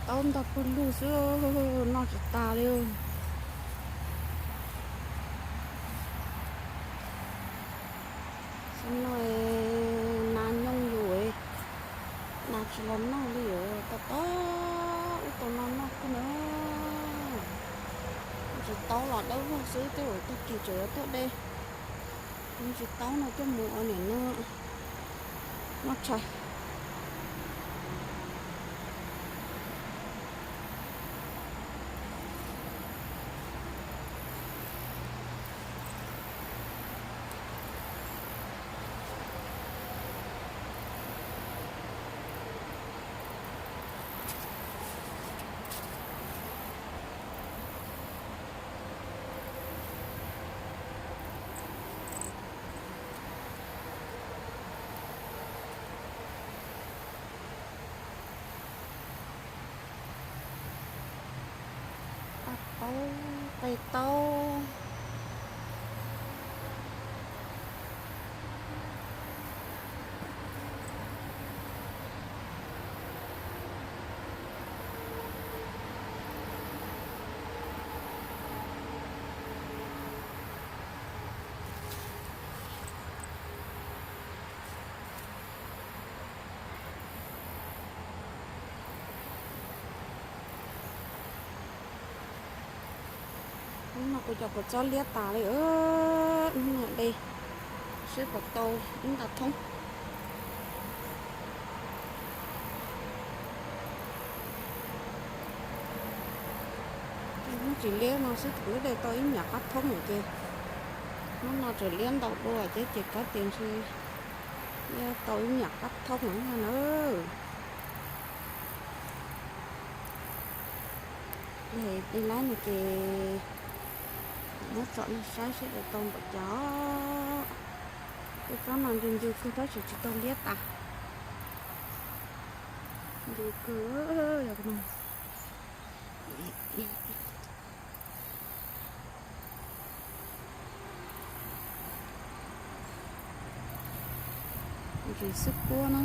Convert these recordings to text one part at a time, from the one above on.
Taub ntog pawg lug xwb, noj tsis tas li. Xyoo no nas nyooj yus, nas tsis los noj li, tab tom wb tau no noj kawg na. Tsis taub los dawb vog xwb, tej zaum tag kis tseem yuav tuaj de. Tsis taub no coj mus ua niam no noj tshais. Paj taub, qe taub. Hnub no kuv cov kua txob liab tas li, hnub no de seb puas tau ib nta thoob. Hnub tsis liab no xwb twb de tau ib nyuag qab thoob lawm ces hnub no tseem liab ntau dua ces, ces kav tias ntshe liab tau ib nyuag qab thoob no na. Yog de lab no ces muab tsom no saib seb de tau npaum cas. Tej tsob no ncw ncw kawg tab sis tsis tau liab tas. Ncw kawg. Ntsis xwb kuab na.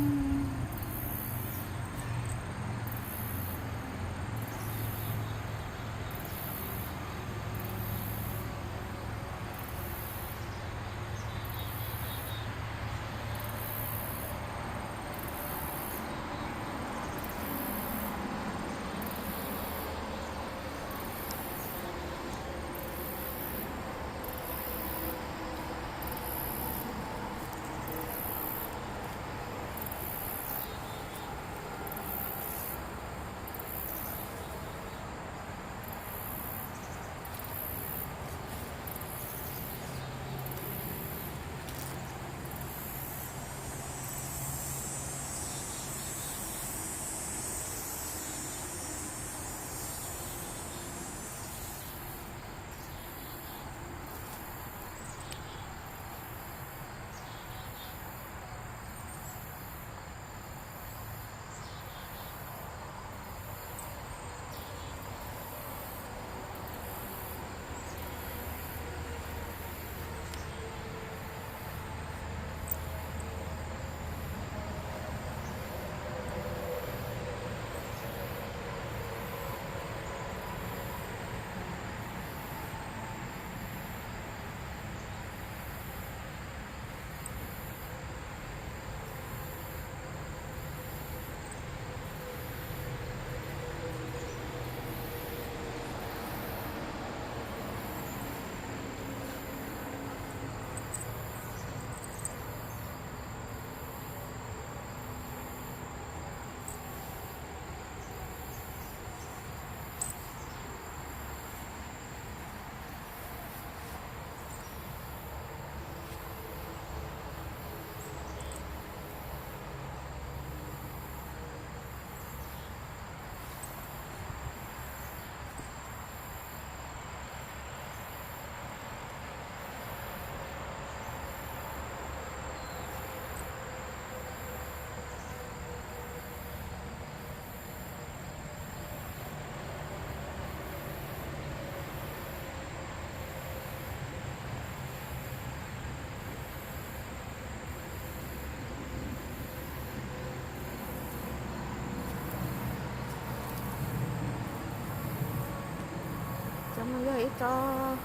Yog ib tsob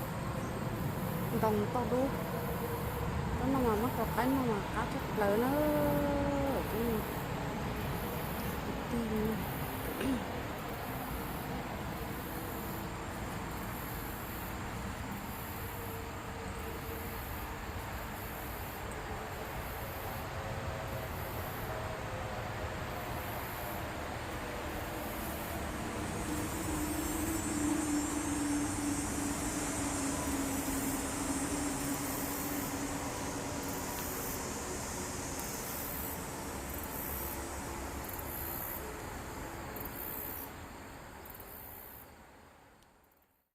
ntoo toj dub, tsob no mas muab rau qaib noj mas qab tshaj plaws na. Kwv tij,